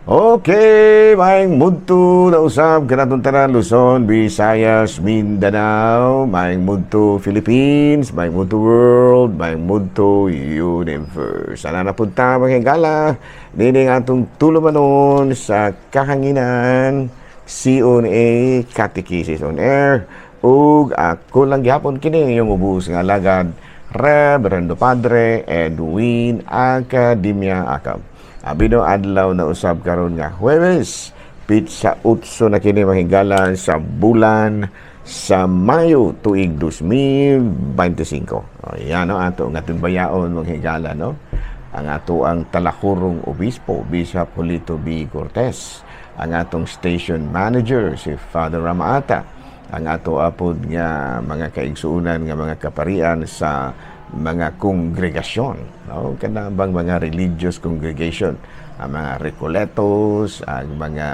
Okay, maayong mudto na usab kanatong tanan, Luzon, Visayas, Mindanao, maayong mudto Philippines, maayong mudto world, maayong mudto universe. Sana napunta, mga higala, nining atong tulumanon sa kahanginan, CONA Catechesis on Air, ug ako lang gihapon kini yung ubos nga alagad, Reverendo Padre Edwin Academia Acab. Abino adlaw na usab karon nga Huwebes, petsa 8 na kini, mga higala, sa bulan sa Mayo, tuig 2025. O, yan no, ato nga bayaon, mga higala, no. Ang ato ang talakurong obispo, Bishop Julito B. Cortez, ang atong station manager si Father Ramaata, ang ato apod nga mga kaigsuonan nga mga kaparian sa mga kongregasyon, no, kana bang mga religious congregation, ang mga Recoletos, ang mga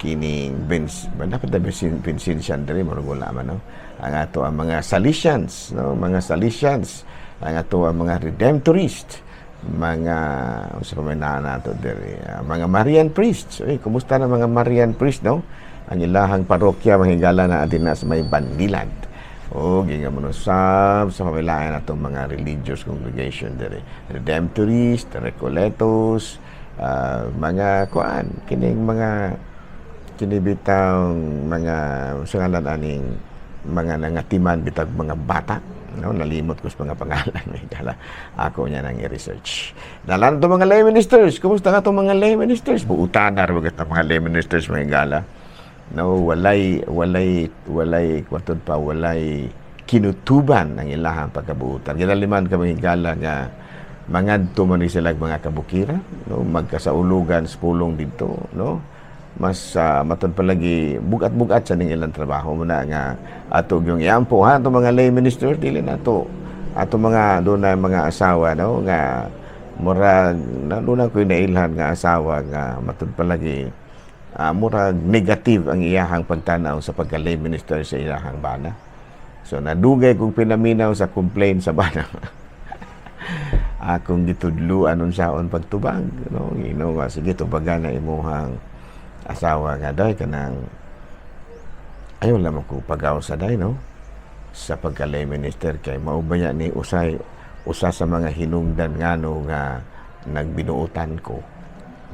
kining Bens, dapat na Vincentian diri, murag wala man, no, ang ato ang mga Salesians, no, mga Salesians, ang ato ang mga Redemptorist, mga unsa pa may naa nato diri, mga Marian priests. Uy, kumusta na mga Marian priests, no? Ang ilahang parokya, mga higala, na adin na sa may Banilad. O ginga mo sab sa kabilaan atong mga religious congregation diri. Redemptorist, Recoletos, mga kuan kining mga kinibitang mga sa ngalan aning mga nangatiman bitag mga bata, no? Nalimot ko sa mga pangalan, may kala ako niya nang i-research. Dalan to mga lay ministers. Kumusta nga to mga lay ministers? Buutan na ra mga lay ministers, mga higala, no? Walay walay walay kwatod pa, walay kinutuban ang ilahang pagkabuutan. Ginaliman ka, mga higala, nga mangadto man ni sila mga kabukiran, no, magkasaulugan sa pulong didto, no? Mas matud palagi bugat-bugat sa ning ilang trabaho mo na nga ato yung iampo ha ato mga lay ministers. Dili na to ato mga dunay mga asawa, no, nga murag na doon ko nailhan nga asawa nga matud palagi murag negative ang iyahang pagtanaw sa pagka lay minister sa iyahang bana. So nadugay kong pinaminaw sa complaint sa bana. Akong gitudluan unsaon pagtubag, no? Ino nga sige, tubagan na imuhang asawa nga day kanang ayaw lamang ko pagaw sa day, no, sa pagka lay minister kay maubaya ni usay usa sa mga hinungdan ngano nga nagbinuotan ko,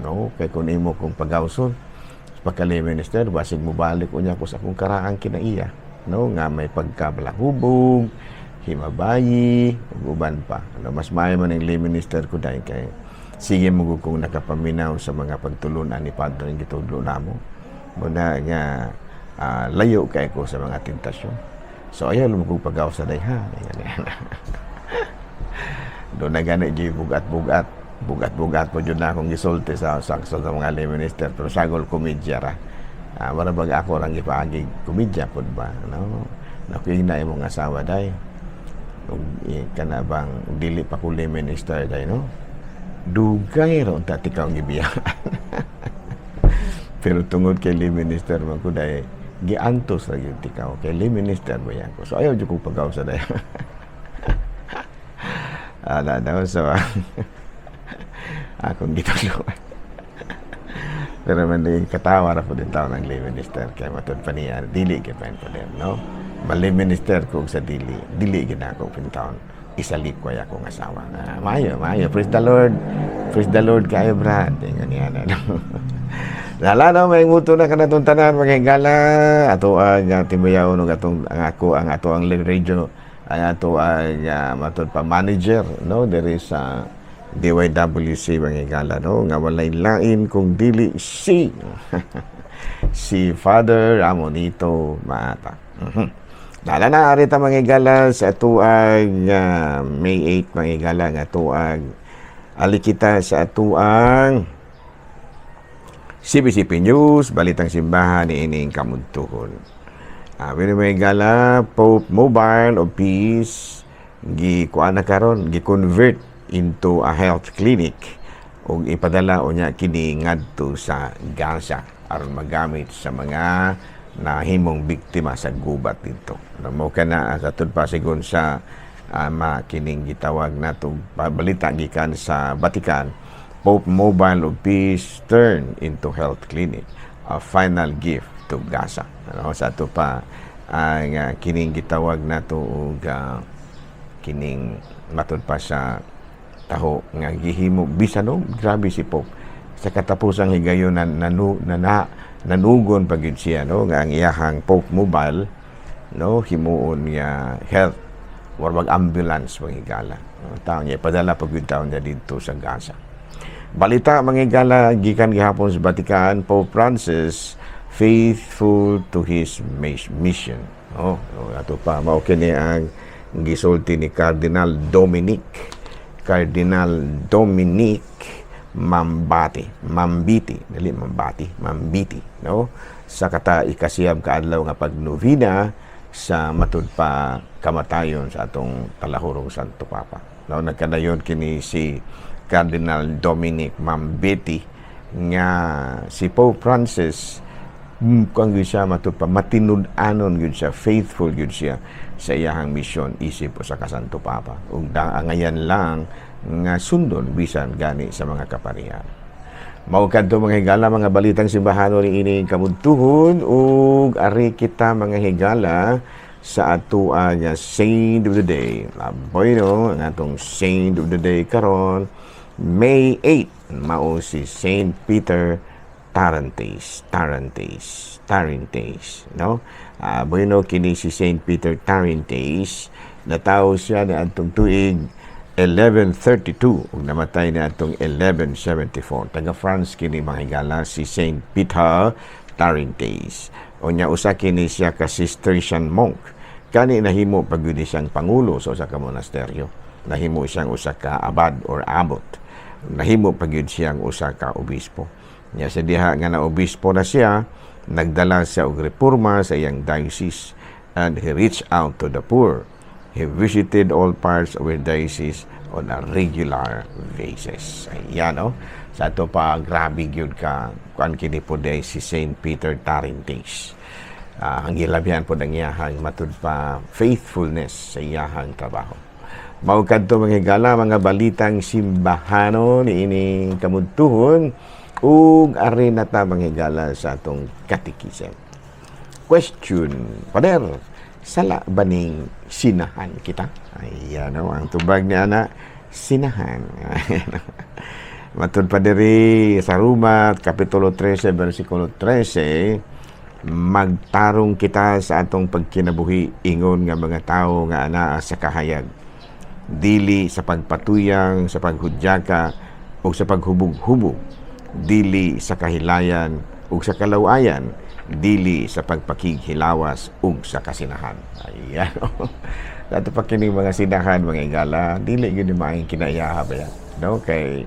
no? Kay kun imo kong pagawson sa pagka lay minister, basig mobalik unya ko sa akong karaang kinaiya, no, nga may pagkabalahubog, himabayi ug uban pa, no? Mas maayo man ang lay minister ko dahil kay sige mo kung nakapaminaw sa mga pagtulunan ni Padre ang gitudlo namo muna nga layo kay ko sa mga tentasyon. So ayaw mo kong pagaw sa day ha. Doon na gani di bugat-bugat bugat-bugat po jud na akong gisulti sa mga lay minister, pero sagol komedya ra. Mara bag ako rang gipaagi komedya pud ba, no? Nakuing na imong asawa day ug kana bang dili pa ko lay minister day, no, dugay ra unta tikaw gibiya, pero tungod kay lay minister man ko day, giantos ra gyud tikaw kay lay minister ba yan ko. So ayaw jud kong pagaw sa day ala daw. So akong gituluan, pero man di katawa ra pud tawo ng lay minister kay matud pa niya dili kay pa poder, no? Mali minister ko sa dili dili gid ako pintawon isalikway akong asawa. Maayo, maayo. Praise the Lord. Praise the Lord kayo, brad. Ingon niya na, no? Lala no, may muto na kanatong tanan, mga higala. Ato ang timayaw no atong ang ako ang ato ang radio, ang ato ang matud pa manager, no, diri sa DYWC, mga higala, no, nga walay lain kung dili si si Father Ramonito Maata. Lala na ari ta, mga higala, sa atuang May 8, mga higala, nga atuang ali kita sa atuang CBCP News, Balitang Simbahan ni ining kamudtuhon. Mga higala, Pope Mobile of Peace gi kuan na karon, gi-convert into a health clinic ug ipadala unya kini ngadto sa Gaza aron magamit sa mga nahimong biktima sa gubat dito. No, mo kana sa pa sigon sa ma kining gitawag nato balita gikan sa Vatican. Pope Mobile of Peace turned into health clinic, a final gift to Gaza. Ano, sa ato pa ang kining gitawag nato og kining matud pa sa taho nga gihimo bisan, no? Grabe si Pope sa katapusang higayon na nanu, na, na nanugon pa gyud siya, no, nga ang iyahang Pope Mobile, no, himuon nga health or mag ambulance, mga higala, no? Taon niya padala pa gyud taon niya didto sa Gaza. Balita, mga higala, gikan gihapon sa Vatican, Pope Francis faithful to his mission. Oh, ato pa mao kini ang gisulti ni Cardinal Dominic Mambati, Mambiti, dili Mambati, Mambiti, no? Sa kata ikasiyam ka adlaw nga pagnovena sa matud pa kamatayon sa atong talahurong Santo Papa. No, nagkadayon kini si Cardinal Dominic Mambiti nga si Pope Francis kung gyud siya matud pa matinud-anon gyud siya, faithful gyud siya sa iyahang misyon isip usa ka Santo Papa ug angayan lang nga sundon bisan gani sa mga kaparian. Mao kadto, mga higala, mga balitang simbahano ni ining kamudtuhon ug ari kita, mga higala, sa atoa nga Saint of the Day. Laboy, no, ang atong Saint of the Day karon May 8 mao si Saint Peter Tarantes, Tarantes, Tarantes, no? Bueno, kini si Saint Peter Tarantes, natawo siya ni atong tuig 1132 ug namatay ni atong 1174. Taga France kini, mga higala, si Saint Peter Tarantes. Unya usa kini siya ka Cistercian monk. Kani nahimo pa gyud siyang pangulo sa usa ka monasteryo. Nahimo siyang usa ka abad or abbot. Nahimo pa gyud siyang usa ka obispo. Nya sa diha nga na obispo na siya, nagdala siya og reforma sa iyang diocese and he reached out to the poor. He visited all parts of his diocese on a regular basis. Ayan, no? Sa ato pa, grabe gyud ka kuan kini po day si Saint Peter Tarintes. Ang gilabihan po ng iyahang matud pa faithfulness sa iyahang trabaho. Mao kadto, mga higala, mga balitang simbahano ni ining kamudtuhon ug ari na ta, mga higala, sa atong katikisem. Question, Pader, sala ba ning sinahan kita? Ayan, no, ang tubag ni ana, sinahan. Matud pa diri sa Roma, Kapitulo 13, versikulo 13, magtarong kita sa atong pagkinabuhi ingon nga mga tawo nga anaa sa kahayag. Dili sa pagpatuyang, sa paghudyaka, o sa paghubog-hubog, dili sa kahilayan ug sa kalawayan, dili sa pagpakighilawas ug sa kasinahan. Ayan. Dato pa kining mga sinahan, mga higala, dili gyud ni maayong kinaiyaha ba yan? No? Kay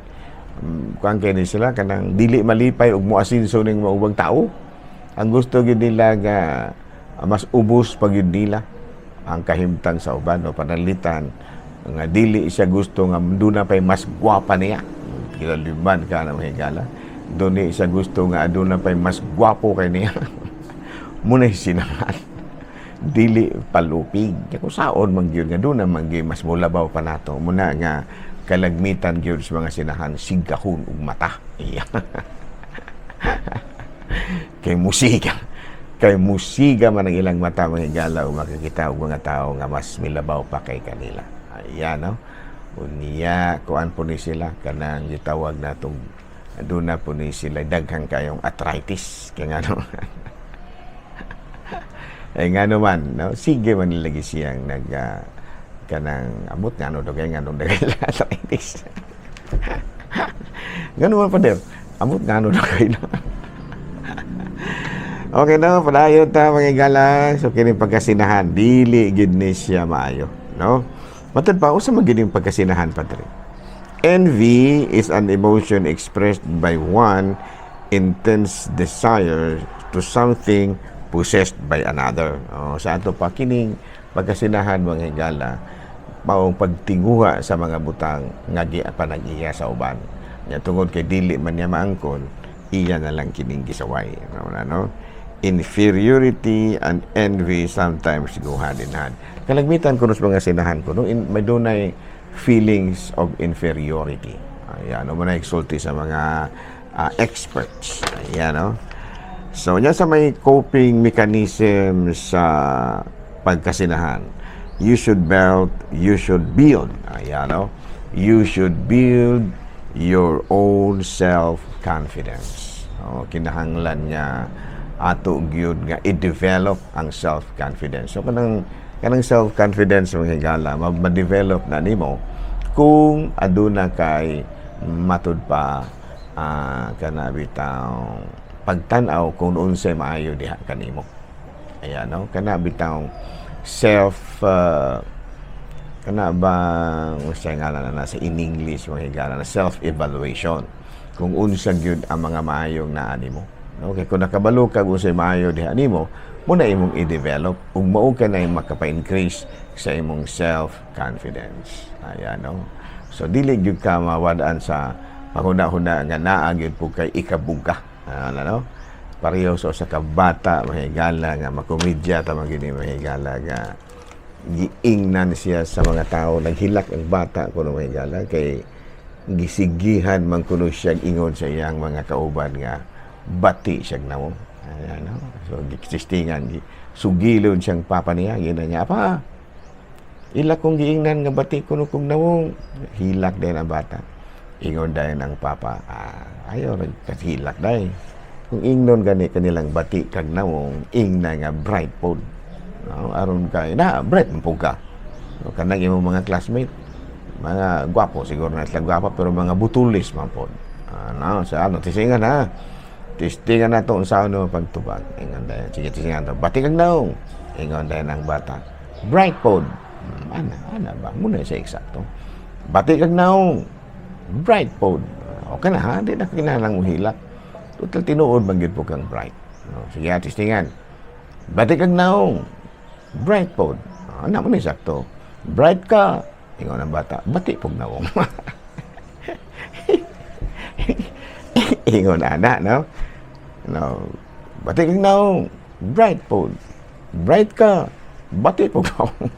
kuan kay ni sila kanang dili malipay ug moasinso ning mga ubang tao. Ang gusto gyud nila nga mas ubos pa gyud nila ang kahimtang sa uban o pananglitan nga dili siya gusto nga duna pay mas gwapa niya. Kilaliman ka na, mga higala. Duni siya gusto nga aduna pay mas gwapo kay niya. Muna sinahan. Dili palupig. Kaya kung saon man gyud nga duna man gyud mas mulabaw pa nato. Muna nga kalagmitan gyud sa mga sinahan sigahon ug mata. Iya. Kay musiga man ang ilang mata, mga higala, ug makikita og mga tao nga mas milabaw pa kay kanila. Ayan, no? Unya, kuan po ni sila kanang gitawag natong aduna po ni sila daghang kayong arthritis kay ngano eh ngano man, no, sige man lagi siyang nag kanang amot ngano do kay ngano daghan arthritis, ngano man, Pader, amot ngano do kay na. Okay no, padayon ta, mga higala. So kini pagkasinahan, dili gid ni siya maayo, no? Matod pa, usa man gid yung pagkasinahan, Padre? Envy is an emotion expressed by one intense desire to something possessed by another. Oh, sa ato pa kining pagkasinahan, mga higala, maong pagtinguha sa mga butang nga panag-iya sa uban. Nya tungod kay dili man niya maangkon, iya na lang kining gisaway. Ano na, no? Inferiority and envy sometimes go hand in hand. Kalagmitan ko sa mga sinahan ko, no, may dunay feelings of inferiority. Ayan, no, mo na isulti sa mga experts. Ayan, no. So, yan sa may coping mechanism sa pagkasinahan. You should build. Ayan, no? You should build your own self-confidence. O, kinahanglan niya ato gyud nga i-develop ang self-confidence. So, kanang self-confidence, mga higala, ma-develop na nimo kung aduna kay matud pa kana bitaw pagtan-aw kung unsay maayo diha kanimo. Ayan, no? Kana bitaw self kana ba unsay ngalan na sa in English, mga higala, na self-evaluation kung unsa gyud ang mga maayong naa nimo, no? Kay kung nakabalo ka kung unsay maayo diha nimo, mo na imong i-develop ug mao ka na makapa-increase sa imong self-confidence. Ayan, no. So dili gyud ka mawad-an sa paghuna-huna nga naa gyud po kay ikabuga. Ano, no? Pareho sa ka bata, mga higala, nga makomedya ta man gini, mga higala, nga giingnan siya sa mga tao. Naghilak ang bata kuno, mga higala, kay gisigihan man kuno siya ingon sa iyang mga kauban nga bati siya nawong. Ayan, no? So gisistingan, sugilon siyang papa niya, gina niya pa, "Ila kong giingnan nga bati kuno kong nawong." Hilak din ang bata. Ingon dayon ang papa, "Ah, ayaw rin kahilak day. Kung ingnon gani kanilang bati kag nawong, ingna nga bright pod, no? Aron kay na bright man pud ka, no? Kanang imong mga classmate, mga gwapo siguro na sila, gwapo pero mga butulis man pod." Ah, no, sa ano, tisingan ha, testingan na to unsa ano pagtubag. Ingon dayon, "Sige, tisingan to. Bati kag nawong." Ingon dayon ang bata, "Bright pod." Ana ana ba muna sa eksakto? "Bati kag nawong. Bright pod." Okay na ha, di na kinahanglang uhilak. Total tinuod man gyud po kang bright. No, sige, testingan. "Bati kag nawong. Bright pod." Ana mo ni sakto. "Bright ka." Ingon ang bata, "Bati pog nawong." Ingon ana, no? No. "Bati kag nawong. Bright pod." "Bright ka. Bati pog nawong."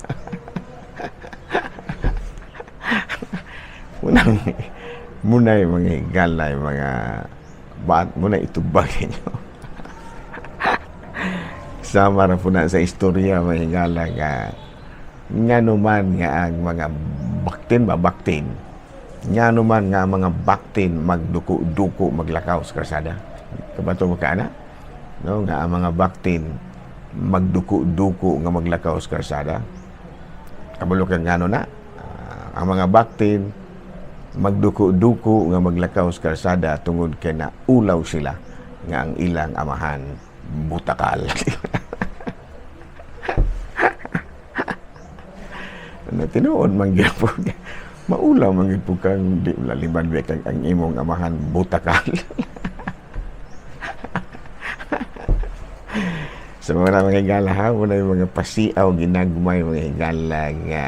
Muna yung mga higala, yung mga bat mo na itubag ninyo. Sama ra po na sa istorya, mga higala, nga ngano man nga ang mga baktin ba, baktin, ngano man nga ang mga baktin magduko-duko maglakaw sa karsada? Kabato mo ka ana, no, nga ang mga baktin magduko-duko nga maglakaw sa karsada? Kabalo ka ngano na? Ah, ang mga baktin magduko-duko nga maglakaw sa karsada tungod kay naulaw sila nga ang ilang amahan butakal. Na tinuod man gyud, maulaw man gyud kang di laliban ba kang ang imong amahan butakal. Sa mga higala ha, muna yung mga pasiaw ginagmay, mga higala, nga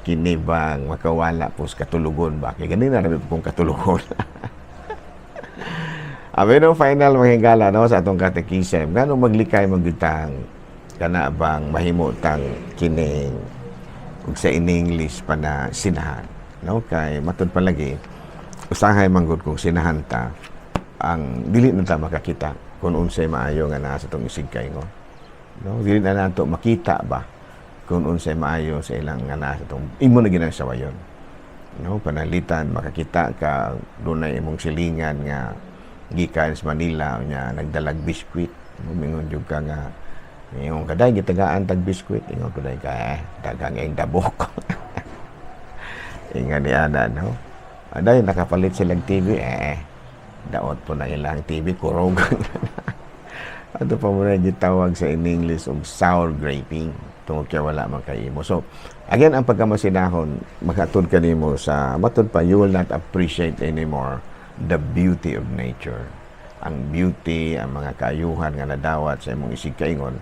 kini bang makawala po sa katulugon ba? Kay ganina ra kong katulugon. Abi no, final, mga higala, no, sa atong katekism, ngano maglikay magyutang kana bang mahimo tang kining ug sa in English pa na sinahan, no? Kay matud palagi usahay manggod kung sinahan ta, ang dili na ta makakita kung unsay maayo nga naa sa atong isig kaingon, no? Dili na nato makita ba kung unsay maayo sa ilang nga naa sa atong imo na ginang sawayon, no? Panalitan makakita ka dunay imong silingan nga gikan sa Manila nya nagdalag biskwit, no? Mingon jud ka nga ingon kaday gitagaan tag biskwit, ingon ko day ka, "Eh, daghang ing dabok." Ingon ni ana, no, "Aday nakapalit silang TV, eh, daot po na ilang TV, kurog." Ato pa mo na gitawag sa in English og sour graping tungod kay wala man kay imo. So again, ang pagkamasinahon makatud kanimo sa matud pa you will not appreciate anymore the beauty of nature, ang beauty, ang mga kaayuhan nga nadawat sa imong isig kaingon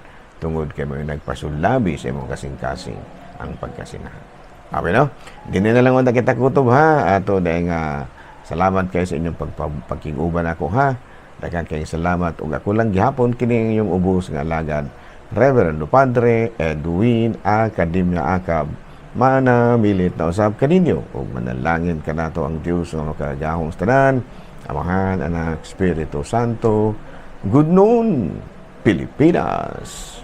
tungod kay mo nagpasulabi sa imong kasing-kasing ang pagkasinahan. Okay, no? Dini na lang unta kita kutob ha. Ato dahil nga salamat kayo sa inyong pagkiguban ako ha. Daghang kayong salamat ug ako lang gihapon kini ang inyong ubos nga alagad, Reverendo Padre Edwin Academia Acab. Manamilit na usab kaninyo ug manalangin kanato ang Dios nga makagagahom sa tanan, Amahan, Anak, Espiritu Santo. Good noon, Pilipinas.